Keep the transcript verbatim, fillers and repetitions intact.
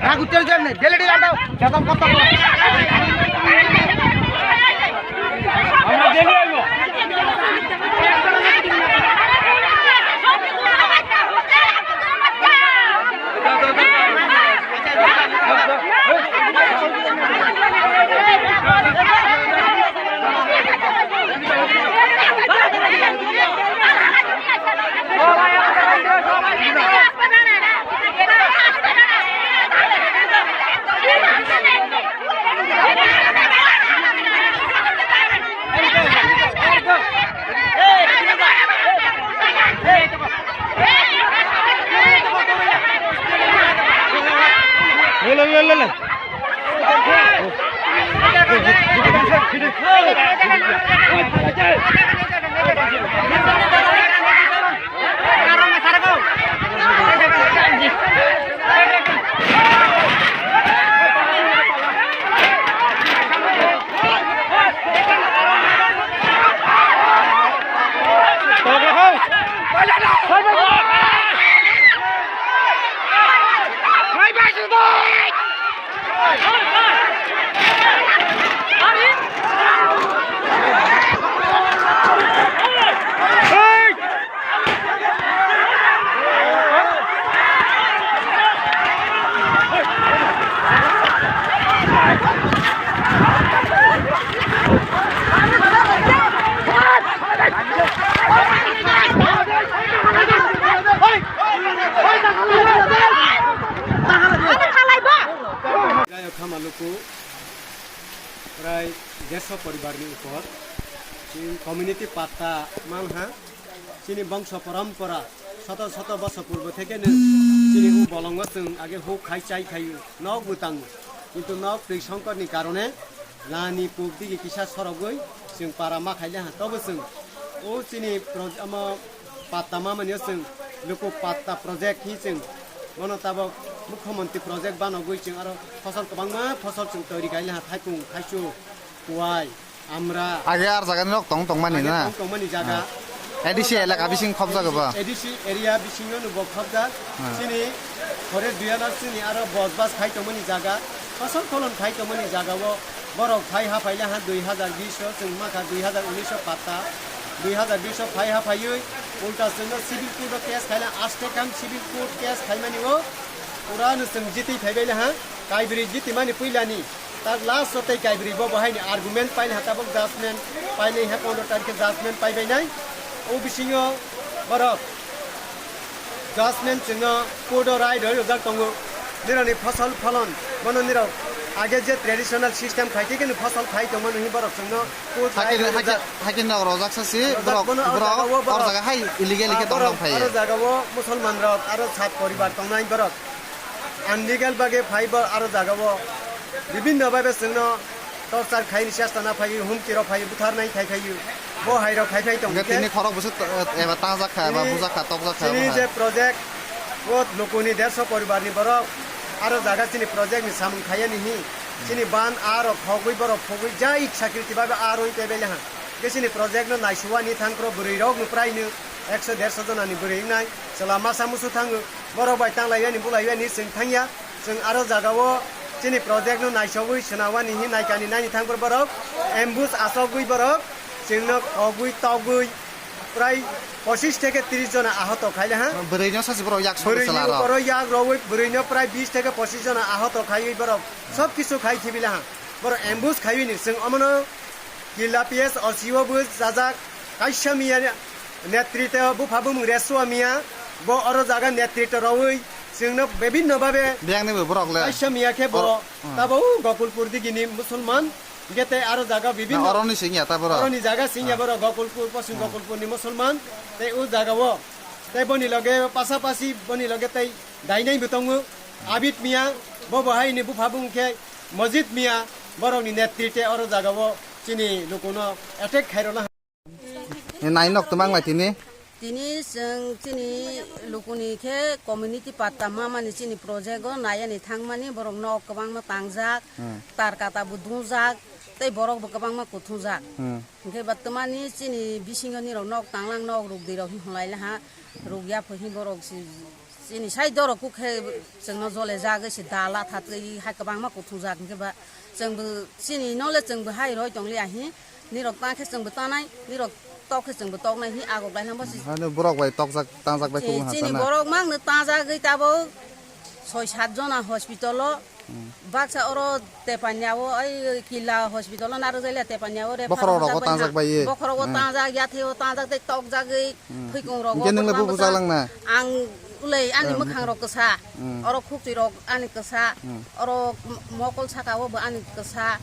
Tagu tel jam ne, daily daily anda, jagam kota. Amra daily aibo. Khama luku prai dersho poribar ni upor chini community patta manha. Chini bongso parampara soto soto bosor purbo theke no chini u bolongo chwng age huk khai chai khai nok bo tango. Kintu nok twi songkor ni karone lani puk digi kisa sorogwi chwng para ma khaile ha. Tobo chwng o chini proj-, omo patta ma mani o chwng luku patta project hi chwng bono tabok mukhyamantri project banogwi chwng aro phosol kwbangma phosol chwng toiri khaile ha, thaipung, thaichuk, kuwai, amra. Age ar jaga ni nok tong tong mani na? Tong tong mani jaga. A D C elaka bising khobjak ba? A D C area bisingo no bo khobjak. Chini forest duiana chini aro bos bas khai tong mani jaga. Phosol pholon khai tong mani jaga o borok phai ha phaile ha dui hazar bish o chwng makha dui hazar unis o patta. Dui hazar bish o phai ha phaiwi ulta chwngno civil court o case khaile aste kam civil court case khaimani o pura no chwng jitwi phaibaile ha. Kaibrwi jitwi mani puilani. Tak last o tei kaibrwi bo bo haini argument paile ha tabok judgment painai ha pondro tarikhe judgment paibainai. O bisingo borok judgment chwngno court o rai roi rwjak tongo. Nirokni phosol pholon bono nirok age je traditional system khai thikeno phosol khai tongmani hwnwi borok chwngno court rai Haikhe roi haikhe rwjak. Haikhe nok rojak sasi Rojak borok bono o borok jaga o or borok. Jaga hai illegal Ah, khe borok tongthok phai. Aro jaga o musulman rok aro sat poribar tongnai borok. Andigal bagwi phai bo aro jaga o bibinno bhabe chwngno torchar khaini chesta na phaiwi, humki rok phaiwi, butharnai khai phaiwi. Bo hai rok khai phai tong Hwnkhe khe tini khorok bwswk to-, eba tangjak kha, eba chini, bujak kha, tokjak kha, chini bo hai. Je project o lukuni dersho poribar ni borok aro jaga chini project ni samung khaiya ni hi. Chini ban aro khogwi borok khogwi jai sakriti bhabe aro i tebele ha. Khe chini project no naisuwani thangkro bwrwi rok no prai no ekso dersho jona ni bwrwi wngnai chwla masa musu thango. Borok bai tanglaiyani bulaiyani chwng thangya. Chwng aro jaga o chini project no naisogwi swnawani hi naikani naini thangkro borok ambush asogwi borok chwngno khogwi togwi prai pochis theke tris jona ahoto khaile ha. Bwrwi no sachi borok yak sogwi Bwrwi chwla ni rok. Uporo yak rogwi bwrwi no prai bis theke pochis jona ahoto khaiwi borok sob kisu khai thibile ha. Borok ambush khaiwi ni chwng omono Killa P S O C o bo sajak, kaisa miya netrito bupha bumung Resua miya, bo oro jaga netrito rogwi chwngno bibinno babe Biyang ni bo borok le. Kaisa miya khe bo Or-, hmm. Tabo u Gokulpur digini musulman, hwnkhe tei aro jaga bibinno Na, oroni singya ta borok. Oroni jaga singya Ah. Borok Gokulpur, Poschim Ah. Gokulpur ni musulman, tei u jaga o tei boni loge pasapasi boni loge tei dainai bo tongo, Abid miya, bo bo hai ni bupha bumung khe Mojit miya borokni netrite oro jagao chini lukuno attack khairokna. Nai nok twmang lai tini. Tini chwng chini lukuni khe community patta mamani chini project o nayani thangmani borok nok kwbangma tangjak, Hmm. Tar kata bo dungjak, tei borok bo kwbangma kuthungjak. Hmm. Hwnkhe ba twmani chini bisingo nirok nok tanglang nok rukdi rok hinlai laha, rukya pho hi borok si Chini sai dorok kuk khe chwngno jole jagwi se dala thatwi hai kwbangma kuthung jak hwnkhe ba chwngbo chini nole chwngbo hai roi tongli ahi nirok ta khe chwngbo tanai nirok tok khe chwngbo toknai hi agok lai hwnba se Hano borok bai tokjak tangjak bai kubun chini hatana. Borok mangno tangjagwi tabok soi sat jona hospital o baksa oro Tepanya o ai Killa hospital o narwk jaila Tepanya o refer Bokhorok rogo tangjak bai ye. Bokhorok o tangjak yathai o tangjak tei tokjagwi thwikung rogo. Hwnkhe nwng le bo bwsa langna? Ang ulei ani mwkhang rok kwsa. Oro khukti rok ani kwsa. Oro mokol saka o bo ani kwsa.